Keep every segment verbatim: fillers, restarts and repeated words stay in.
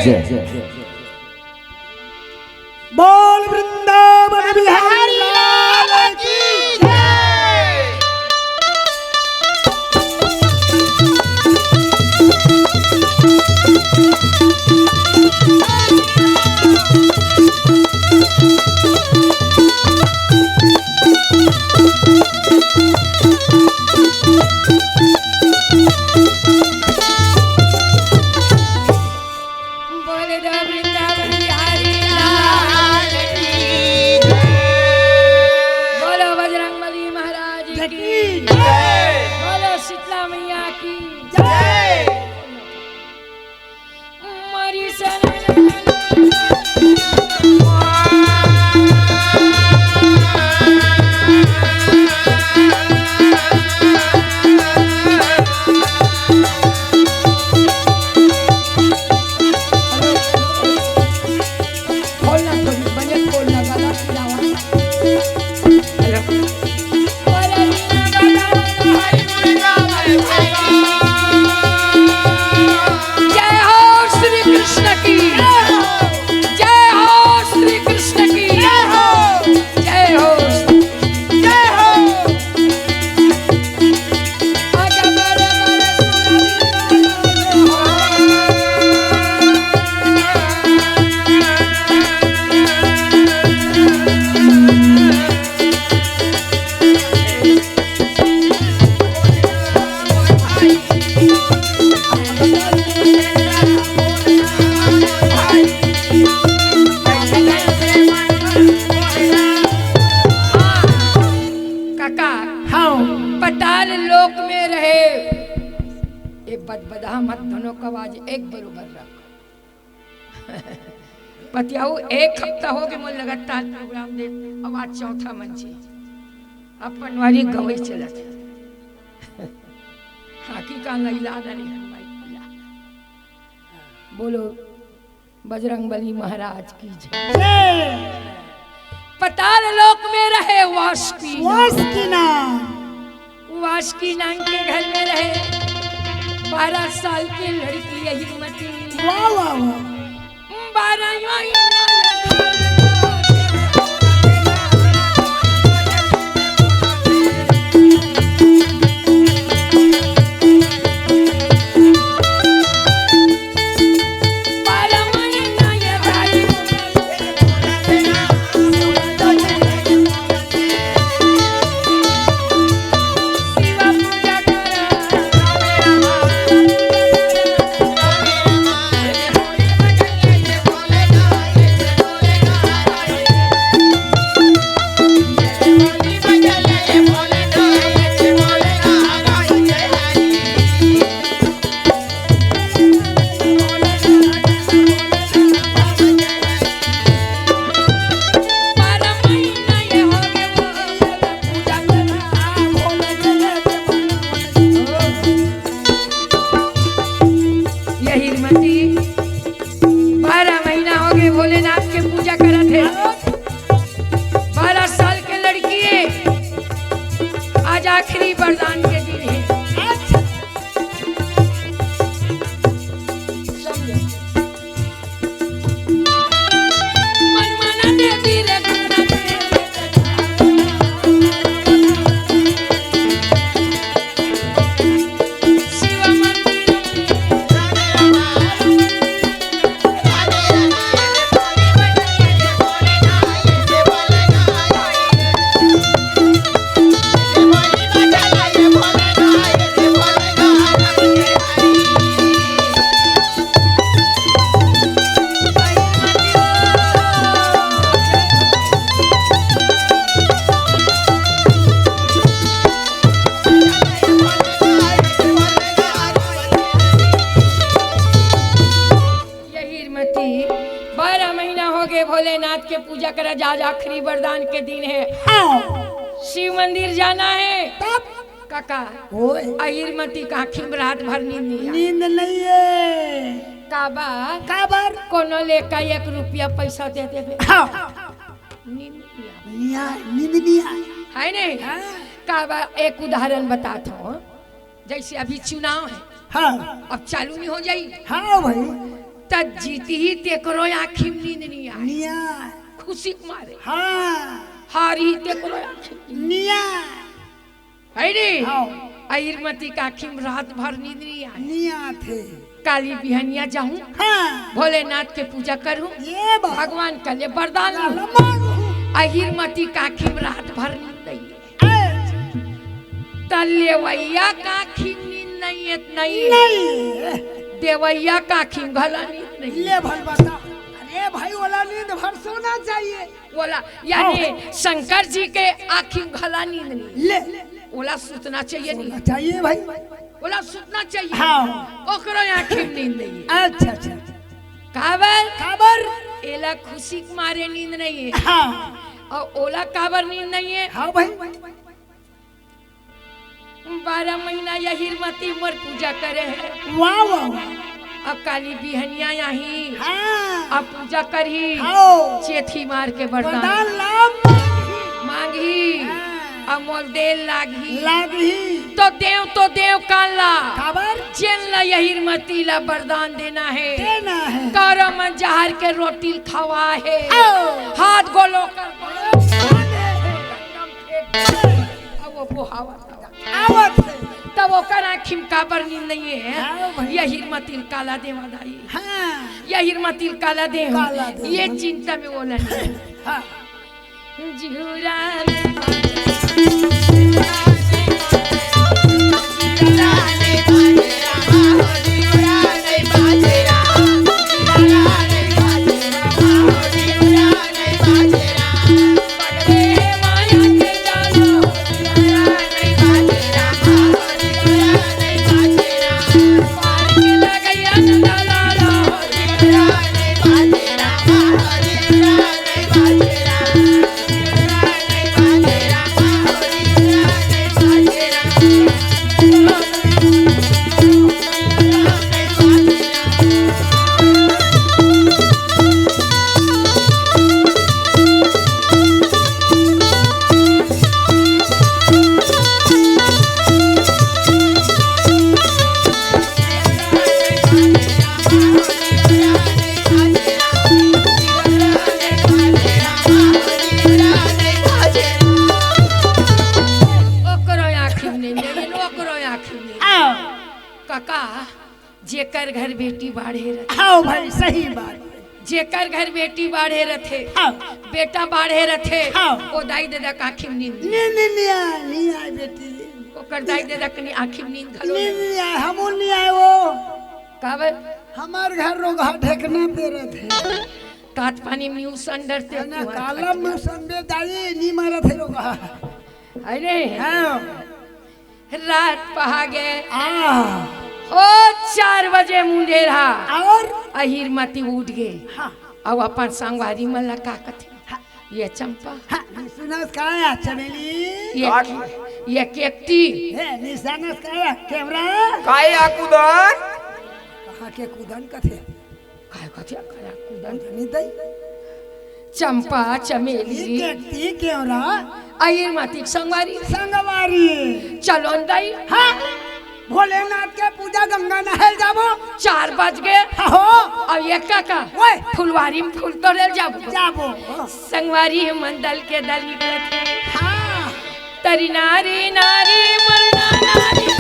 जय। बोल वृंदावन बिहारी लाल की जय। बोल दो वृंदावन बिहारी लाल की। बोलो बजरंग बली महाराज की। बोलो शीतला मैया की। जय। मरी सन खोलना, थोड़ी बजट खोलना, गला की आवाज। हेलो। जय हो श्री कृष्ण की, जय हो श्री कृष्ण की, जय हो, जय हो। काका, हाँ। पताल लोक में रहे, ये बदबदा मत दोनों का आवाज एक बरोबर रख। पतियाऊ, एक हफ्ता हो गए मोर लगातार प्रोग्राम दे, अब आज चौथा मंच हे। अब पनवारी गवई चलत हे। हाकी का लैला न रे हमारी लैला। बोलो बजरंग बली महाराज की जय। जय। पताल लोक में रहे वासुकी नाग। वासुकी नाग। वासुकी नाग के घर में रहे बारह साल की लड़की यही मती। वाह, वाह, वाह। बारह यही मती बारह महीना हो गए भोलेनाथ के पूजा करत हे। बारह साल के लड़की हे, आज आखिरी वरदान के दिन हे। यही मती, बारह महीना हो गए भोलेनाथ के पूजा करा, आज आखिरी वरदान के दिन हे। हाँ। शिव मंदिर जाना हे। तब? काका, ओए। अहिर मती का आँखी में रात भर नींद नहीं आए। नींद नहीं हे। काबर? काबर? कोनो लेका एक रुपया पैसा दे देबे। हाँ। नींद नहीं आए। नहीं आए, नींद नहीं आए। है नहीं? हाँ। काबर, एक उदाहरण बतात हूँ। जैसे अभी चुनाव हे। हाँ। अब चालू नहीं हो जाई? हाँ भाई। त जीतही तेकरो आँखी म नींद नइ आय। नइ आय। खुशी के मारे। हाँ। हारही तेकरो आँखी म नींद नइ आय। है रे? हाँ। अहिरमती के आँखी म रात भर नींद नइ आय। नइ आथे। काली बिहनिया जाहूँ, हाँ। भोलेनाथ के पूजा करहूँ, ये बात। भगवान का ले वरदान लाला लूँ। मांगहूँ। अहिरमती के आँखी म रात भर नींद नइ आय। ए। त लेवइया के आँखी म नींद नइ आय, नइ आय। नइ। देवइया के आँखी म घला नींद नइ आय। ले भल बता। अरे भाई, ओला नींद भर सोना चाहिए। ओला, यानी हाँ। शंकर जी के आँखी म घला नींद नइ आय। ले। ओला सुतना चाहिए नी। सोना चाहिए भाई। ओला सुतना चाहिए। हाँ। ओकरो आँखी म नींद नइ आय। अच्छा, अच्छा। काबर? काबर? एला खुशी के मारे नींद नइ आय। हाँ। अउ ओला काबर नींद नइ आय? हाँ भाई। बारह महीना अहिरमती मोर पूजा करे हे। वाह, वाह, वाह। अब काली बिहनिया आही। हाँ। अब पूजा करही। हाँ। चेथी मार के वरदान। वरदान ला मांगही। मांगही। हाँ। अब मोला दे ल लागही। लागही। त देंव, त देंव काला। काबर? जेन ला अहिरमती ला वरदान देना हे। देना हे। कौरव मन जहर के रोटी ल खवाय हे। आओ। हाथ गोलो कर। अब वो बोहावत। आवत हे। तब ओकर आँखी म काबर नींद नइ आय? हाँ भाई। अहिरमती ल काला देंव दाई। हाँ। अहिरमती ल काला देंव। काला देंव। ये चिंता म ओला नइ। हाँ। झूरा ओकरो आँखी म नींद नइ आय, ओकरो आँखी म नींद नइ आय। आओ। काका, जेकर घर बेटी बाढ़े रथे। हाँ भाई, सही बात। जेकर घर बेटी बाढ़े रथे, हाँ। बेटा बाढ़े रथे, हाँ। ओ दाई ददा के आँखी म नींद नइ आय। नींद नइ आय, नइ आय बेटी। ओकर दाई ददा के आँखी म नींद घलो नइ आय। नींद नइ आय, हमू नइ आय वो। काबर? हमर घर रोगहा ढेकना पेरत हे। कात पानी म न्यू संडर ते ना, काला म संडे दाई नइ मारत हे रोगहा। अरे। हाँ। रात पहा गे। आ। ओ चार बजे मुंडेर हा। अउ? अहिरमती उठ गे। हाँ। अउ अपन संगवारी मन ला का कथे? हाँ। ये चंपा। हाँ, निसुनस का या चमेली? ये, का की? ये केकती। हे, निसुनस का या केवरा? का या कुदन? कहाँ के कुदन कथे? काय कथे, काय कुदन? नहीं दई। चंपा, चमेली। ये केकती केवरा? अहिरमती के संगवारी। संगवारी। चलो न दई। हाँ। भोलेनाथ के पूजा गंगा नहाय ल जाबो। चार बज गे। हाँ हो। अउ ये का का? ओए। फुलवारी म फूल तोड़े ल जाबो। जाबो। संगवारी मन दल के दल निकलत हे। हाँ। तरी नारी नारी मरना नारी।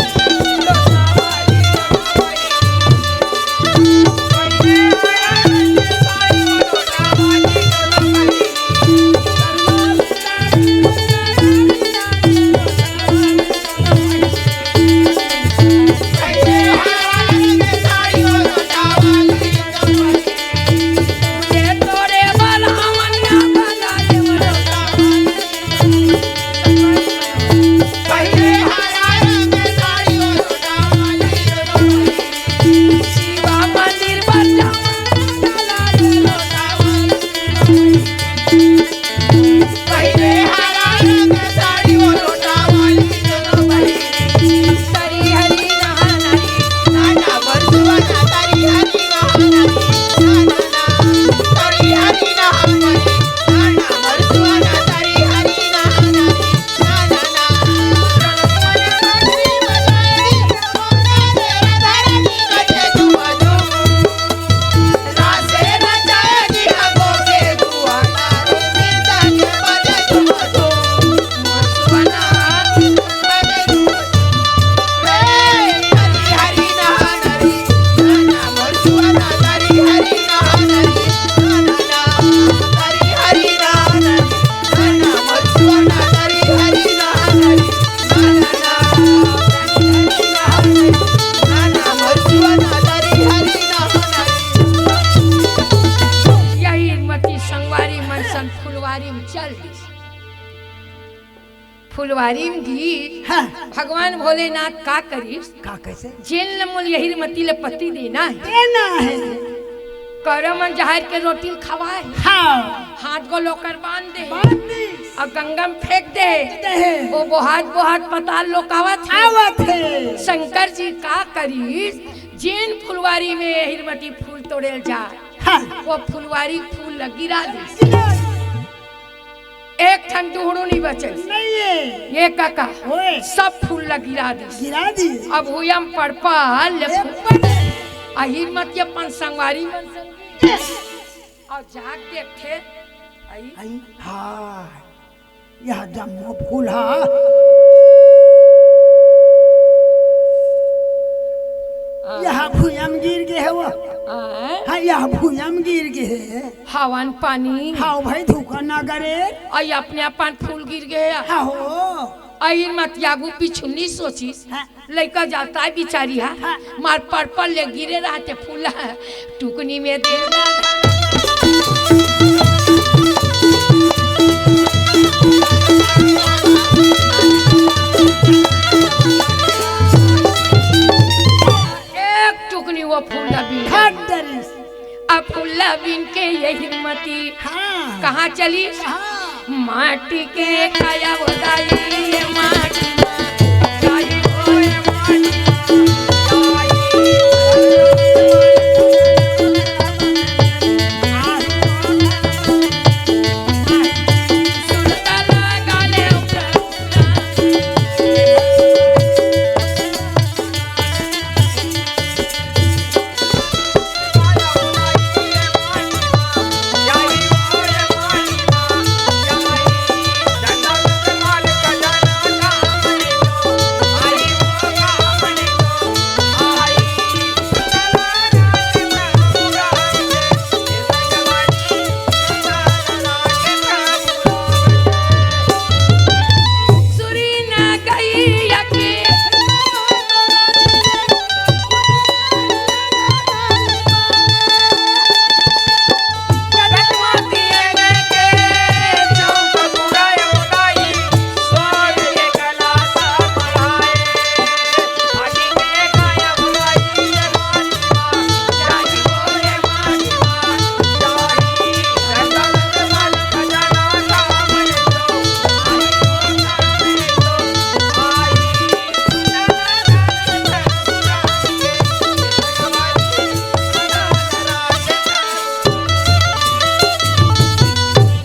फुलवारी में गिस। हाँ। भगवान भोलेनाथ का करिस? का कइसे? जेन ल मोला यहिरमती ल पति देना हे, देना हे। करा मन जहर के रोटी ल खवाय। हाँ। हाथ गोड़ ल ओकर बांध दे। बांध दे। अउ गंगा में फेंक दे। दे। ओ बोहात बोहात पताल लोकावत हे। आवत हे। शंकर जी का करिस? जेन फुलवारी में यहिरमती फूल तोड़े ल जाय, हाँ। ओ फुलवारी फूल ल गिरा दिस। गिरा दिस। एक ठन टुहड़ू नइ बचे। नइ हे। ए कका, ओए। सब फूल ल गिरा दिस। गिरा दिस। अब हुयम पड़पा ले ए फूल। अहिरमती अपन संगवारी मन संग अउ जाके देखथे, अई। अई, हाँ। यह जम्मो फूल हा। हाँ। यह भुइयां म गिर गे हे वो। हाँ। हाँ, यह भुइयां म गिर गे हे। हवा न पानी। हाँ भाई, धुका न गिरे। अई अपने आप फूल गिर गे हे। हाँ हो। अहिरमती आगू पीछू नइ सोचिस। हाँ। लइका जाता हे बिचारी हा। हाँ। मार पड़पा ले गिरे रहते फूल हा। टुकनी में दे। एक टुकनी वो फूल ल बीन। खट डरिस। अब फूल ल बीन के यहिरमती हाँ। कहाँ चलिस? हाँ। माटी के काया हो दाई, ये माटी मा जाई हो, ये माटी मा जाई। सुरता लगा ले ऊपर।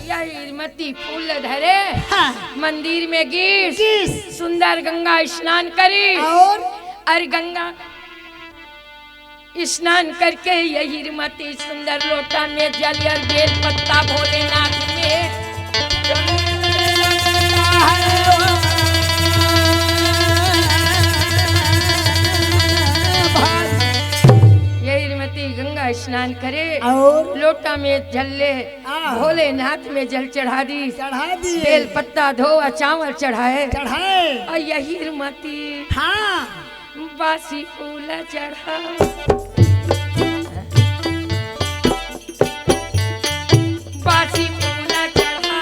यहिरमती फूल धरे, हाँ। मंदिर में गिस, गिस। सुंदर गंगा स्नान करिस। अउ? अरे गंगा स्नान करके यहिरमती सुंदर लोटा में जल अउ बेल पत्ता भोलेनाथ में। यहिरमती गंगा स्नान करे अउ? लोटा में जल ले हाँ। भोलेनाथ में जल चढ़ा दिस। चढ़ा दिस। बेल पत्ता धोवा चावल चढ़ाए। चढ़ाए। अउ यहिरमती हाँ। बासी फूल चढ़ा, बासी फूल चढ़ा।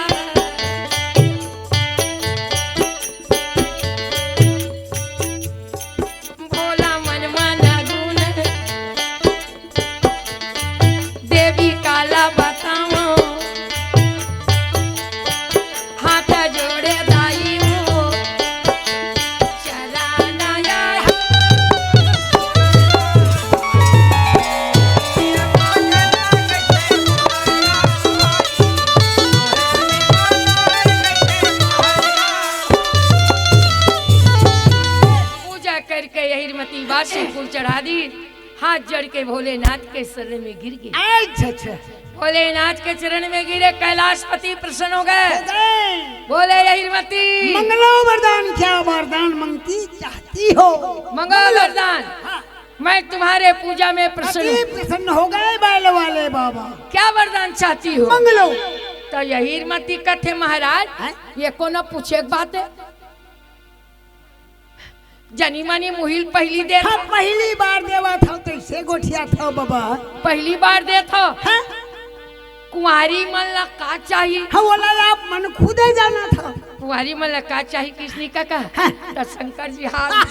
भोला मन माना गुण, देवी काला बतावंव, हाथ जोड़े दाई हो, चला नया। पूजा करके यहिरमती बासी फूल चढ़ा दिस। हाथ जोड़ के भोलेनाथ के शरण में गिर गे। अच्छा, अच्छा। भोलेनाथ के चरण में गिरे, कैलाशपति प्रसन्न हो गे। हो गे। बोले, "यहिरमती।" मंगलो वरदान, क्या वरदान मंगती चाहती हो? मंगो वरदान। हाँ। मैं तुम्हारे पूजा में प्रसन्न हूँ। अति प्रसन्न हो गे बैल वाले बाबा। क्या वरदान चाहती हो? मंगलो। त यहिरमती कथे, "महाराज, हैं? ये कोनो पूछे के बात हे?" जनी मनी मुहिल पहिली देत हव। हाँ, पहिली बार देवत हव, तइसे गोठियात हव बाबा। पहिली बार देत हव। हाँ? कुंवारी मन ला का चाही? हाँ, ओला आप मन खुदे जानत हव। कुंवारी मन ला का चाही, किसनी काका? हाँ। त शंकर जी हाथ।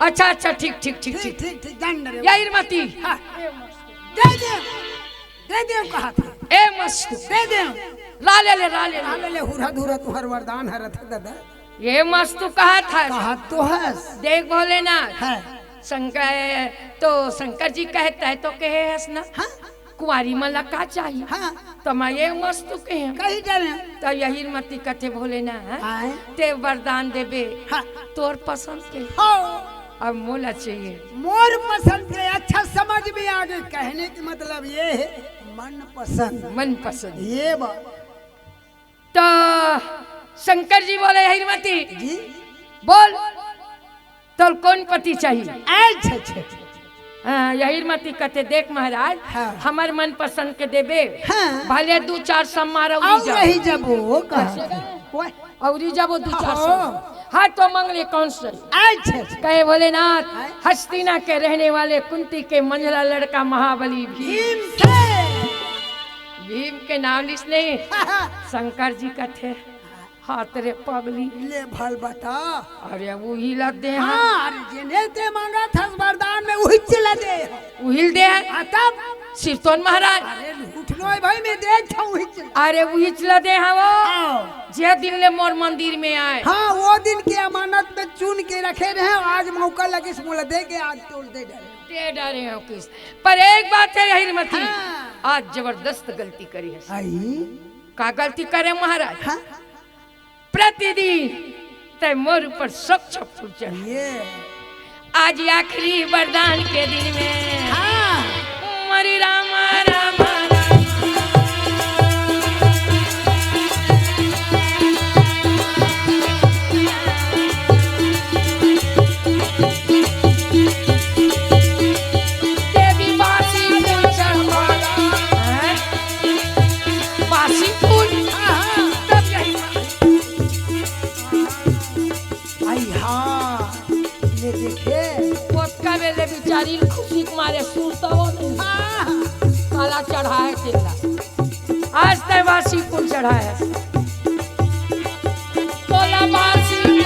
अच्छा, अच्छा, ठीक, ठीक, ठीक, ठीक, ठीक। ठीक, ठीक, जान डरे। या हीरमती। हाँ। दे दे, दे दे, कहा था। ए मस्तू। दे दे। ला ले ले, ला ले ले। ला ले ले, हुरा धुरा तुहर वरदान हरत हे दादा। ए मस्तू कहा था। कहा तो हस। देख भोलेनाथ। हाँ। शंकर, तो शंकर जी कहता है तो कहे हस ना? हाँ। कुंवारी मन ला का चाही? हाँ। त मैं ए मस्तू कहे। कही डरे। त हीरमती कथे भोलेनाथ, हाँ। ते वरदान देबे, हाँ। तोर पसंद के। हाँ। अब मोला चाहिए। मोर पसंद के, अच्छा समझ में आ गई। कहने की मतलब ये है, मन पसंद। मन पसंद। ये बात। त शंकर जी बोले, "हीरमती, जी। बोल, तोर कौन पति चाहिए?" अच्छा, अच्छा, अच्छा। हाँ, हीरमती कथे, "देख महाराज, हाँ। हमर मन पसंद के देबे, हाँ। भले दू चार सौ मारो, अउरी जाबो।" रही जाबो, वो कहा। ओए। अउरी जाबो दू चार सौ। हाँ। हाँ, त मंगले कौन से? अच्छा, अच्छा। कहे भोलेनाथ, हाँ। हस्तिना के रहने वाले कुंती के मंझला लड़का महाबली भीम। भीम से। भीम के नाम लिस नहीं। शंकर जी कथे, हाथ रे पगली। ले भल बता। अरे उही ला दे हाँ। हाँ, अरे जेने ते मांगत हस वरदान में उहीच ला दे। उही ल दे। हाँ, तब? सिरतोन महाराज। अरे लूट लो भाई, मैं देत हूँ उहीच ला। अरे उहीच ला दे हाँ वो। हाँ। जे दिन ले मोर मंदिर में आए। हाँ, वो दिन के अमानत में चुन के रखे रहे, आज मौका लगिस मोला दे के आज तोड़ दे डरे। दे डरे हो किस। पर एक बात है हीरमती। हाँ। आज जबरदस्त गलती करे हस। आई? का गलती करे महाराज? हाँ। प्रतिदिन तैं मोर ऊपर शोक छपुर चढ़ा। ये। आज आखिरी वरदान के दिन में। हाँ। मरी रामा, रामा, रामा। देवी बासी फूल चढ़वा। हैं? बासी फूल। हाँ, हाँ। तब यही आई हाँ, ये देखे। ओतका बेले बिचारी खुशी के मारे सुरता हो नहीं। हाँ। काला चढ़ाए तेला। आज तैं बासी फूल चढ़ाए। तोला बासी फूल।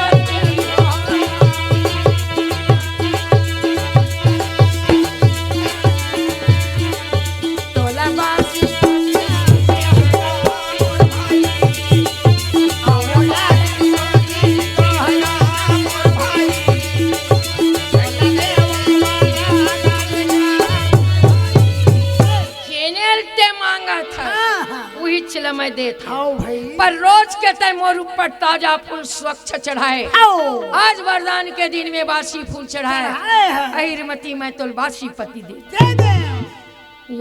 तोला बासी फूल। जेने ल तैं मांगत हस, हाँ, हाँ। उहीच ल मैं देत हँव। हाँ भाई। पर रोज के तैं मोर ऊपर ताजा फूल स्वच्छ चढ़ाए। आओ। आज वरदान के दिन में बासी फूल चढ़ाए। चढ़ाए हैं। हीरमती मैं तोला बासी पति दे। दे दे।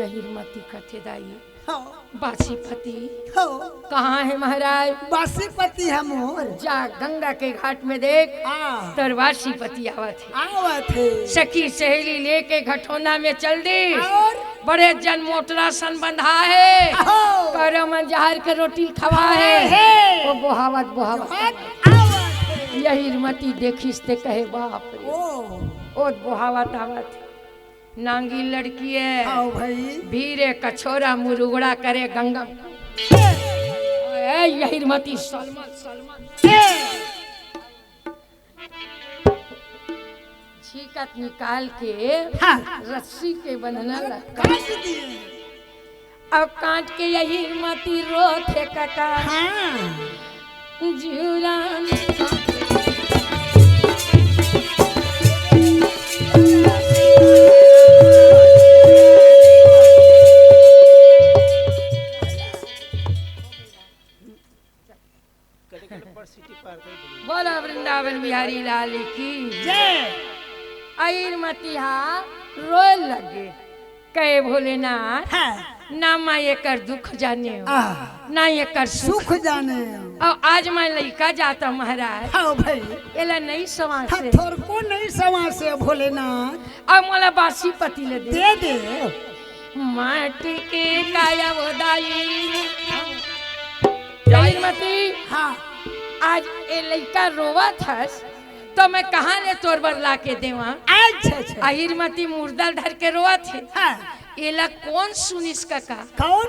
हीरमती कथे दाई। हाँ। बासी पति। हो। कहाँ हे महाराज? बासी पति हे मोर। जा गंगा के घाट में देख, हाँ। तोर बासी पति आवत हे। आवत हे। सखी सहेली लेके घटोंदा में चल दिस। अउ? बड़े जन मोटरा सन बंधा हे। अहो। करो मन जहर के रोटी खवा हे। हे। ओ बोहावत, बोहावत। आवत हे। हीरमती देखिस ते कहे, "बाप रे।" ओ। ओ बोहावत आवत हे। नांगी लड़की हे। हाँ भाई। भीरे कछोरा मुरुगड़ा करे गंगा। ए, हीरमती सलमल, सलमल। ए। झीकत निकाल के हाँ। रस्सी के बंधना लगा। काट दिए। अब काट के हीरमती रोथे कका। हाँ। जुरान। बोलो वृंदावन बिहारी लाल की जय। हीरमती हा रोए लगे। कहे भोलेनाथ, हाँ। ना मैं एकर दुख जानेंव, आह। ना एकर सुख। सुख जानेंव। अउ आज मैं लइका जात हँव महाराज। हाँ भाई। एला नइ संवासे। हाँ, थोरको नइ संवासे भोलेनाथ। अब मोला बासी पति ल दे। दे दे। माटी के काया वो दाई। हीरमती। हाँ। आज ए लइका रोवत हस, त मैं कहाँ ले तोर बर लाके देवाँ? अच्छा, अच्छा। हीरमती मुर्दा ल धर के रोवत हे। हाँ। एला कोन सुनिस कका? कौन?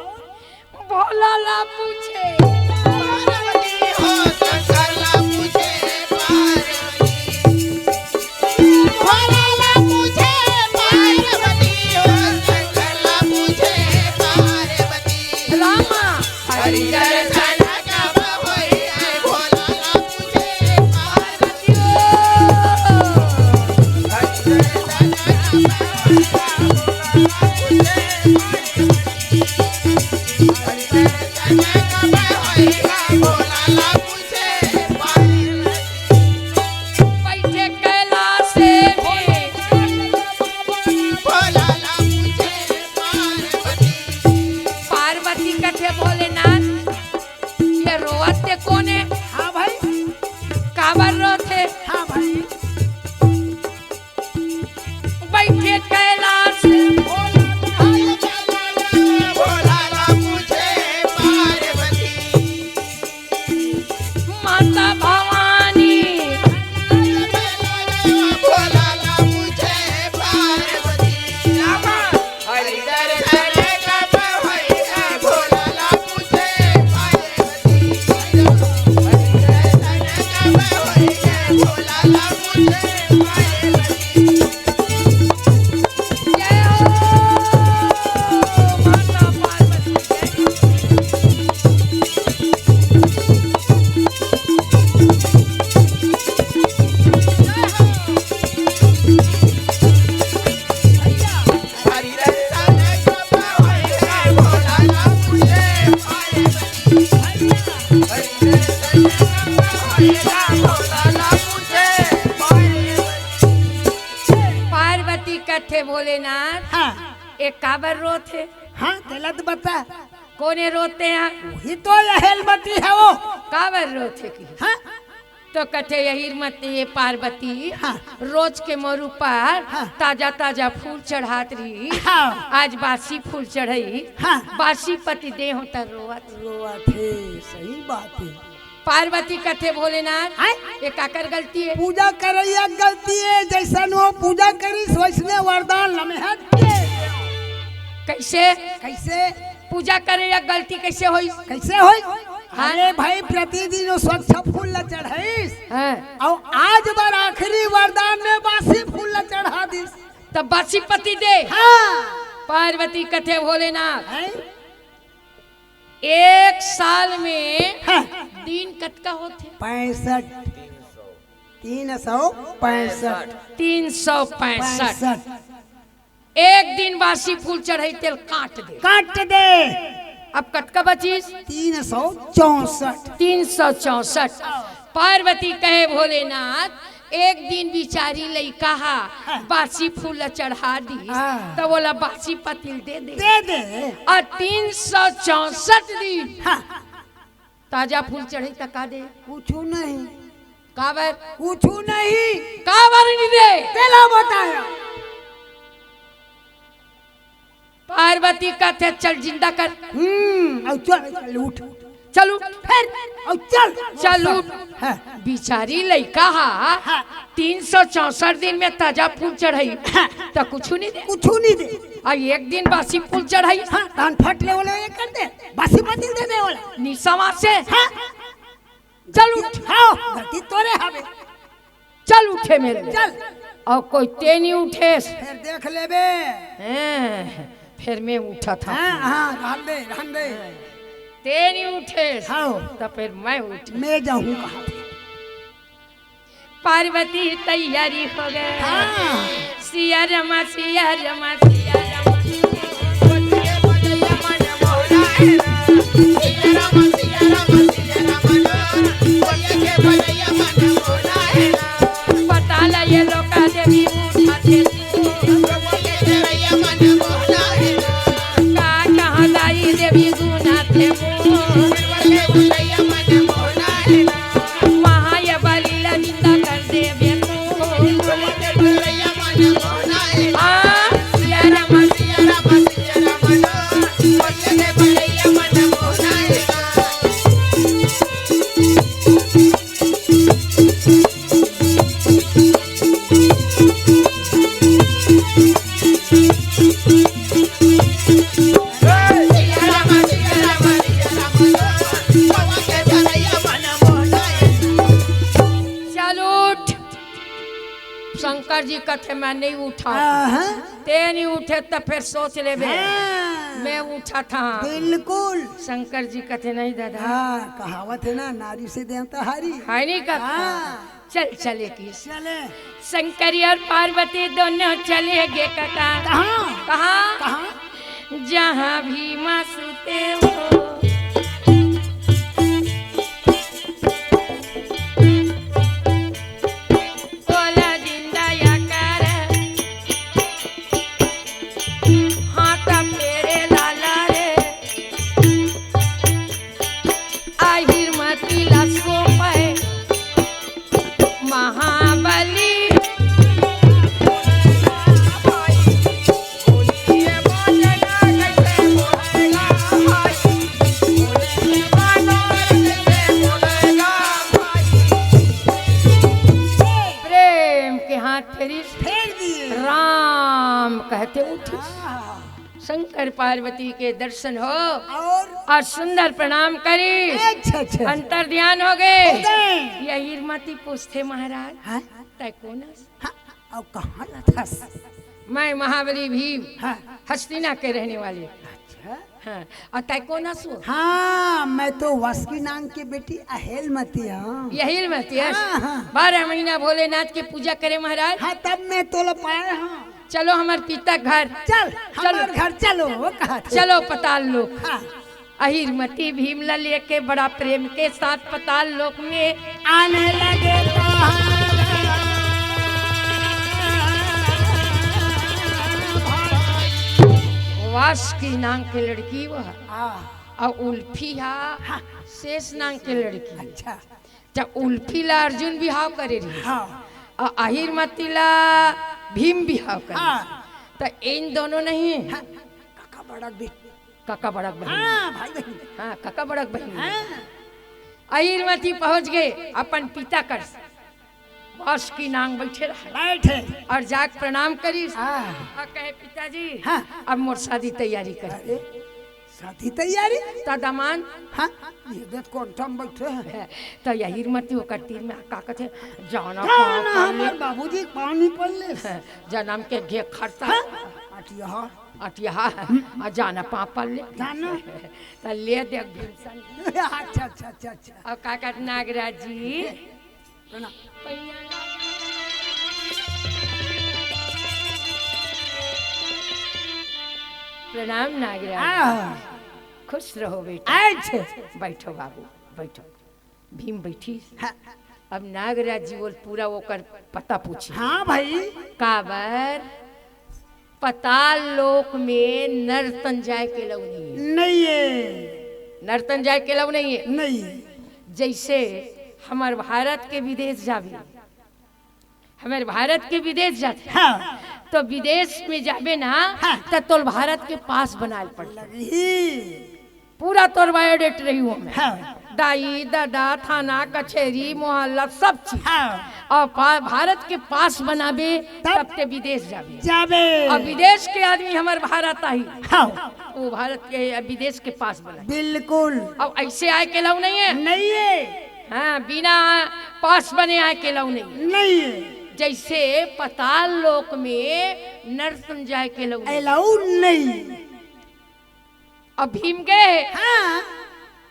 भोला ला पूछे। पार्वती हो शंकर ला पूछे, पार्वती। भोला ला पूछे, पार्वती हो शंकर ला पूछे, पार्वती। रामा। हरि दर्शन कब होई, भोला ला पूछे, पार्वती हो। हरि दर्शन कब होई, भोला ला पूछे, पार्वती। बैठे कैलाश में। पार्वती कथे, भोलेनाथ, ये रोवत ते कोन हे? हाँ भाई। काबर रोथे? हाँ भाई। बैठे कैलाश। भोला ला पूछे पार्वती। माता भवानी। भोला ला पूछे पार्वती। हरि दर्शन कब होई, भोला ला पूछे पार्वती। हरि दर्शन कब होई, भोला ला पूछे पार्वती। जय हो माता पार्वती, जय हो। पार्वती कथे भोलेनाथ, हाँ। ए काबर रोथे? हाँ, गलत बता। कोने रोथे? हाँ, वही तो यहेल मती हे वो। काबर रोथे की? हाँ। तो कथे यही मती हे पार्वती, हाँ। रोज के मोर ऊपर, हाँ। ताजा ताजा फूल चढ़ात रही, हाँ। आज बासी फूल चढ़ई, हाँ। बासी पति दे हो त रोवत। रोवत हे, सही बात हे। पार्वती कथे भोलेनाथ, हैं? ये काकर गलती हे? पूजा करइया गलती हे, जइसन वो पूजा करिस वइसने वरदान लमहत के। कइसे? कइसे? पूजा करइया गलती कइसे होइस? कइसे होइस? हाँ। अरे भाई, प्रतिदिन वो स्वच्छ फूल ला चढ़इस, हाँ। अउ आज बर आखिरी वरदान में बासी फूल ला चढ़ा दिस। तब बासी पति दे। हाँ। पार्वती कथे भोलेनाथ, हैं? एक साल में, हाँ। दिन कतका होथे? पैंसठ। तीन सौ पैंसठ। तीन सौ पैंसठ। पैंसठ। एक दिन बासी फूल चढ़ई तेल काट दे। काट दे। अब कतका बचिस? तीन सौ चौसठ। तीन सौ चौसठ। पार्वती कहे भोलेनाथ, एक दिन बिचारी लइका हा हाँ। बासी फूल ला चढ़ा दिस, हाँ। त ओला बासी पति ल दे दे। दे दे। अउ तीन सौ चौसठ दिन हाँ। ताजा फूल चढ़ई त का दे? कुछु नहीं। काबर? कुछु नहीं। काबर नहीं दे? तेला बताया। पार्वती कथे, "चल जिंदा कर।" हम्म, अउ चल, चल उठ। चल उठ। फेर, अउ चल। चल उठ। हाँ। बिचारी लइका हा, हाँ। तीन सौ चौसठ दिन में ताजा फूल चढ़ई, हाँ। त कुछु नहीं दे। कुछु नहीं दे। अउ एक दिन बासी फूल चढ़ई। हाँ, तहन फट ले ओला ये कर दे। बासी पति ल दे दे ओला। निसवा से। हाँ। चल उठ। हाँ, गलती तोरे हवे। चल उठे मेर। चल। अउ कोई ते नहीं उठेस। फेर देख लेबे। हैं, फेर मैं उठत हँव। हाँ, हाँ, रहन दे, रहन दे। ते नहीं उठेस। हाँ। त फेर मैं उठ। मैं जाहूँ कहाँ? पार्वती तैयारी हो गे। हाँ। सिया रामा, सिया रामा, सिया रामा। पता ल ये लोका देवी उठा दे। का कहाँ दाई देवी गुना थे। वहाँ ये बलि ला जिंदा कर देबे तू। आ, सिया नहीं उठा। हाँ, हाँ। ते नहीं उठे त फेर सोच लेबे। हाँ। मैं उठा था। बिल्कुल। शंकर जी कथे, नहीं दादा। हाँ, कहावत है ना, नारी से देवता हारी। है नहीं कका? हाँ। चल चले की। चले। शंकरी और पार्वती दोनों चले गे कका। कहाँ? कहाँ? कहाँ? जहाँ भीमा सुते हो। तोला जिंदा या कर। हाथ फेरे लाला रे। आहिर मती ला सोपे महाबली। प्रेम के हाथ फेरी। फेर दिए। राम कहते उठी। हाँ। शंकर पार्वती के दर्शन हो और? और सुंदर प्रणाम करी। अच्छा, अच्छा। अंतर ध्यान हो गए। हो गए। यही मती पूछते महाराज। हाँ? तय कौन हस? हाँ, और कहाँ रहता हस? मैं महाबली भीम, हाँ। हस्तिना के रहने वाले। अच्छा। हाँ, और तय कौन हस? हाँ, मैं तो वासुकी नांग के बेटी अहेलमती हूँ। यही मती हस? हाँ, हाँ। बारह महीना भोलेनाथ के पूजा करे महाराज। हाँ, तब मैं तोला पाए हूँ। चलो हमार पिता घर। चल, चलो। हमार घर चलो, वो कहा थे। चलो पताल लोक। हाँ। अहिर मती भीम ला लेके बड़ा प्रेम के साथ पताल लोक में आने लगे। वासुकी नांग के लड़की वो है। हाँ। और उल्फी हा हाँ। शेष नांग के लड़की। अच्छा। जब उल्फी ला अर्जुन बिहाव करे रही। हाँ। और अहिर मती ला भीम बिहाव करे। हाँ। तो इन दोनों नहीं। हाँ। काका बड़क भी। काका बड़क बहिन। हाँ, भाई बहिन। हाँ, काका बड़क बहिन। हाँ। अहिर मती पहुंच गए अपन पिता कर। वासुकी नांग बैठे रहे। बैठे। और जाके प्रणाम करिस। हाँ। और कहे, "पिताजी, हाँ। अब मोर शादी तैयारी कर।" अरे, शादी तैयारी? त दमान। हाँ, ये देख कौन टम बैठे हैं। त अहिर मती ओकर तीर में का कथे, "जाना जाना पाँव पर ले।" हमार बाबूजी पानी पर ले। जनम के घे खरता। हाँ? अटिया। अटिया। आ जाना पाँव पर ले। जाना। त ले देख भीमसन। अच्छा, अच्छा, अच्छा, अच्छा। और का कहत नागराज जी? प्रणाम। प्रणाम नागराज। हाँ। खुश रहो बेटा। अच्छा। बैठो बाबू, बैठो। भीम बैठी। हाँ। अब नागराज जी बोल पूरा ओकर पता पूछी। हाँ भाई। काबर? पताल लोक में नर तन जाए के लऊ नहीं है। नहीं है। नर तन जाए के लऊ नहीं है। नहीं है। जैसे हमर भारत के विदेश जाबे, हमर भारत के विदेश जाथे, हाँ। तो विदेश में जाबे ना, हाँ। तो तोल भारत के पास बनाए पड़थे। लगी। पूरा तोर बायोडेट रही हूँ मैं। हाँ। दाई, दादा, थाना, कचहरी, मोहल्ला, सब चीज। हाँ। और पा-, भारत के पास बनाबे, तब? तब ते विदेश जाबे। जाबे। और विदेश के आदमी हमर भारत आई। हाँ। वो भारत के, विदेश के पास बनाई। बिल्कुल। और ऐसे आए के लऊ नहीं है। नहीं है। हाँ, बिना पास बने आए के लऊ नहीं। नहीं है। जैसे पताल लोक में नर तन जाए के लऊ नहीं। अलाउ नहीं। अब भीम गए। हाँ।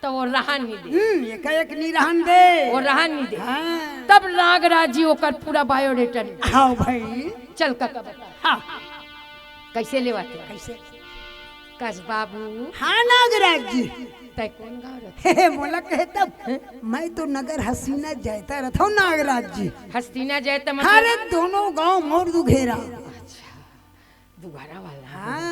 तो वो रहन नहीं दे। हम्म, एकाएक नहीं रहन दे। वो रहन नहीं दे। हाँ। तब नागराज जी ओकर पूरा बायोडेटा नहीं। हाँ भाई। चल काका बता। हाँ। कैसे लेवाथे? कैसे? कस बाबू। हाँ नागराज जी। तय कौन गाँव रहे? हे, हे, मोला कहे तब। मैं तो नगर हसीना जाता रहता हूँ नागराज जी। हस्तिना जाए त मतलब? अरे दोनों गाँव मोर दुघेरा। अच्छा, दुघेरा वाला। हाँ।